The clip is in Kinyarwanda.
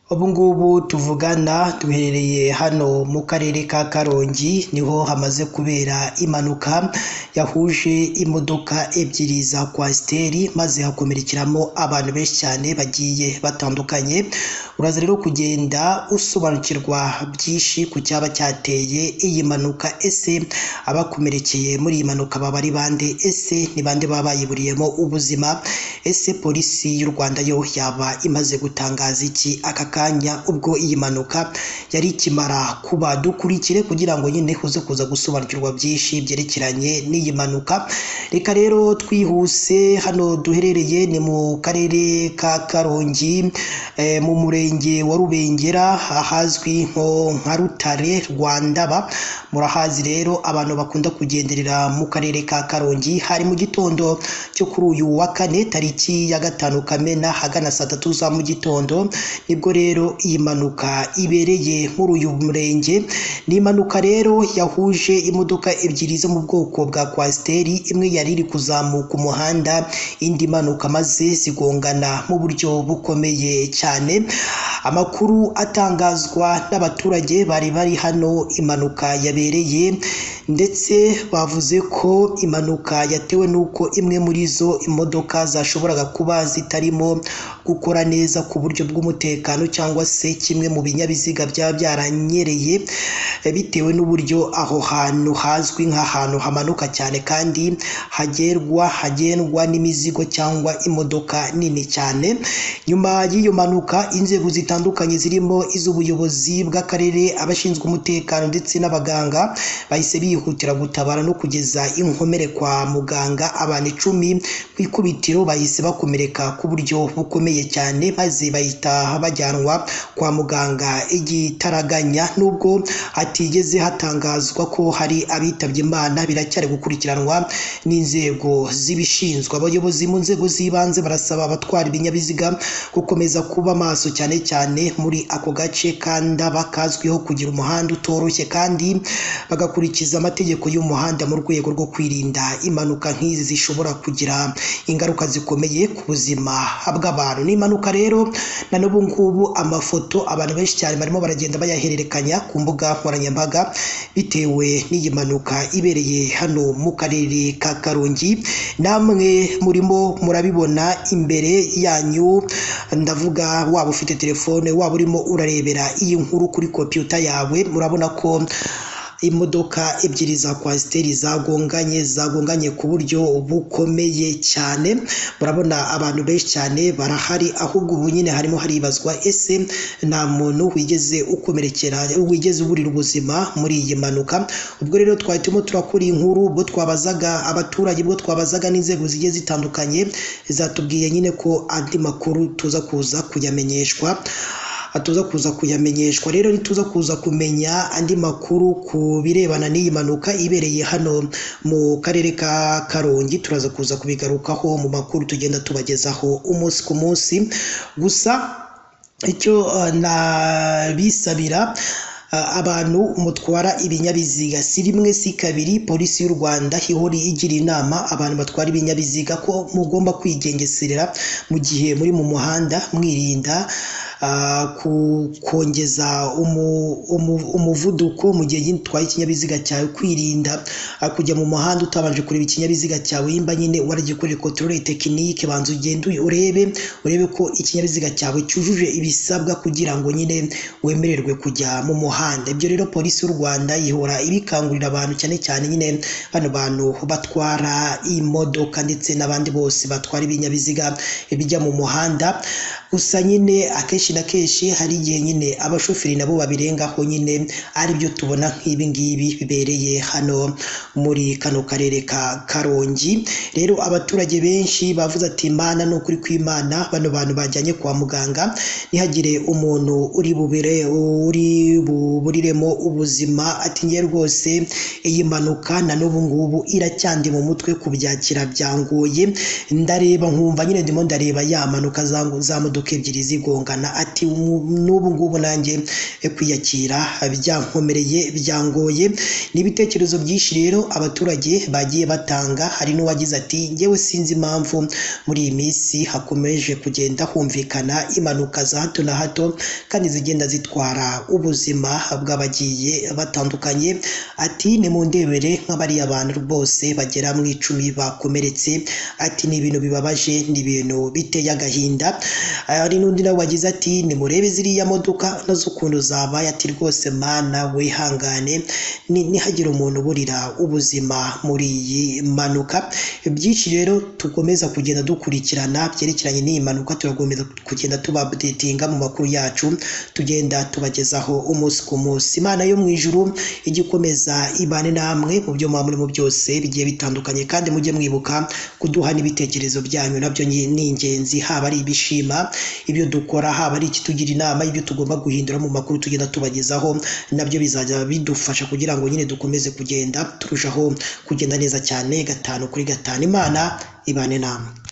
Ubu ngubu tuvugana duherereye hano mu karere ka Karongi, niho hamaze kubera impanuka yahuje imodoka ebyiri za kwasiteri, maze hakomerekeramo abantu benshi cyane bagiye batandukanye. Uraza rero kugenda usobanukirwa byinshi ku cyaba cyateye iyi mpanuka. Ese abakomerekeye muri iyi mpanuka baba ari bande? Ese ni bande baba bayiburiyemo ubuzima? Ese polisi y'u Rwanda yo yaba imaze gutangaza iki aka kanya ubwo iyi mpanuka yari ikimara kuba? Dukurikire kugira ngo nyine uze kuza gusobanukirwa byinshi byerekeranye n'iyi mpanuka. Reka rero twihuse, hano duherereye ni mu karere ka Karongi, mu murenge wa Rubengera, ahazwi nko nka Rutare Rwandaba. Murahazi rero abantu bakunda kugenderera mu karere ka Karongi. Hari mu gitondo cyo kuri uyu wa kane tariki ya 5 Kamena ahagana saa 3 za mu gitondo, nibwo rero iyi mpanuka ibereye muri uyu murenge. Ni impanuka rero yahuje imodoka ebyiri zo mu bwoko bwa kwasiteri, imwe yari iri kuzamuka umuhanda, indi imanuka, maze zigongana mu buryo bukomeye cyane. Amakuru atangazwa n'abaturage bari bari hano impanuka yabereye, ndetse bavuze ko impanuka yatewe n'uko imwe muri izo imodoka zashoboraga kuba zitarimo gukora neza ku buryo bw'umutekano, cyangwa se kimwe mu binyabiziga byaba byaranyereye bitewe n'uburyo aho hantu hazwi nk'ahantu hamanuka cyane kandi hagendwa n'imizigo cyangwa imodoka nini cyane. Nyuma y'iyo mpanuka, inzego zitandukanye zirimo iz'ubuyobozi bw'akarere, abashinzwe umutekano ndetse n'abaganga bahise bihutira gutabara no kugeza inkomere kwa muganga. Abantu 10 ku ikubitiro bahise bakomereka ku buryo bukomeye cyane, maze bahita bajyanwa kwa muganga igitaraganya. Nubwo hatigeze hatangazwa ko hari abitabye Imana, biracyari gukurikiranwa n'inzego zibishinzwe. Abayobozi mu nzego z'ibanze barasaba abatwara ibinyabiziga gukomeza kuba maso, cyane cyane muri ako gace Kandaba kazwiho kugira umuhanda utoroshye, kandi bagakurikiza amategeko y'umuhanda mu rwego rwo kwirinda impanuka nk'izi zishobora kugira ingaruka zikomeye ku buzima bw'abantu. Ni impanuka rero na n'ubu ngubu amafoto abantu benshi cyane barimo baragenda bayahererekanya ku mbuga nkoranyambaga bitewe n'iyi mpanuka ibereye hano mu karere ka Karongi. Namwe murimo murabibona imbere yanyu, ndavuga waba ufite telefone, waba urimo urarebera iyi nkuru kuri kompiyuta yawe, murabona ko imodoka ebyiri za kwasiteri zagonganye ku buryo bukomeye cyane. Murabona abantu benshi cyane barahari, ahubwo ubu nyine harimo haribazwa ese nta muntu wigeze ukomerekera, wigeze uburira ubuzima muri iyi mpanuka. Ubwo rero twari turimo turakora inkuru, ubwo twabazaga abaturage, ubwo twabazaga n'inzego zigiye zitandukanye, zatubwiye nyine ko andi makuru tuza kuza kuyamenyeshwa. Rero nituza kuza kumenya andi makuru ku birebana n'iyi mpanuka ibereye hano mu karere ka Karongi, turaza kuza kubigarukaho mu makuru tugenda tubagezaho umunsi ku munsi. Gusa icyo nabisabira abantu mutwara ibinyabiziga, si rimwe si kabiri polisi y'u Rwanda ihora igira inama abantu batwara ibinyabiziga ko mugomba kwigengeserera mu gihe muri mu muhanda, mwirinda kongeza umuvuduko mu gihe utwaye ikinyabiziga cyawe, kwirinda kujya mu muhanda utabanje kureba ikinyabiziga cyawe. Yimba nyine waragikorera contrôle technique, banza ugende urebe ko ikinyabiziga cyawe cyujuje ibisabwa kugira ngo nyine wemererwe kujya mu muhanda. Ibyo rero polisi y'u Rwanda ihora ibikangurira abantu, cyane cyane nyine bano bantu batwara imodoka ndetse n'abandi bose batwara ibinyabiziga bijya mu muhanda. Gusa nyine akenshi na kenshi hari igihe nyine abashoferi nabo babirengaho nyine, aribyo tubona nk'ibi ngibi bibereye hano muri kano karere ka Karongi. Rero abaturage benshi bavuze ati Imana ni ukuri kw'Imana, bano bantu bajyanye kwa muganga ntihagire umuntu uri buburiremo ubuzima. Ati ngiye rwose iyi mpanuka na n'ubu ngubu iracyandi mu mutwe, kubyakira byangoye, ndareba nkumva nyine ndimo ndareba ya mpanuka za modoka modoka ebyiri zigongana. Ati n'ubu ngubu nanjye kwiyakira byankomereye, byangoye. Ni ibitekerezo byinshi rero abaturage bagiye batanga. Hari n'uwagize ati njyewe sinzi impamvu muri iyi minsi hakomeje kugenda humvikana impanuka za hato na hato kandi zigenda zitwara ubuzima bw'abagiye batandukanye. Ati nimundebere nk'abariya bantu bose bagera mu 10 bakomeretse. Ati ni ibintu bibabaje, ni ibintu biteye agahinda. Hari n'undi nawe wagize ati nimurebe ziriya modoka nazo ukuntu zabaye. Ati rwose Mana wihangane, ntihagire umuntu uburira ubuzima muri iyi mpanuka. Byinshi rero tukomeza kugenda dukurikirana byerekeranye n'iyi mpanuka, turakomeza kugenda tubaupdatinga mu makuru yacu tugenda tubagezaho umunsi ku munsi. Imana yo mu ijuru ijye ikomeza ibane namwe mu byo muba murimo byose bigiye bitandukanye, kandi mujye mwibuka kuduha n'ibitekerezo byanyu, nabyo ni ingenzi, haba ari ibishima ibyo dukora, haba ari ikitugira inama ibyo tugomba guhindura mu makuru tugenda tubagezaho, nabyo bizajya bidufasha kugira ngo nyine dukomeze kugenda turushaho kugenda neza cyane 5 kuri 5. Imana ibane namwe.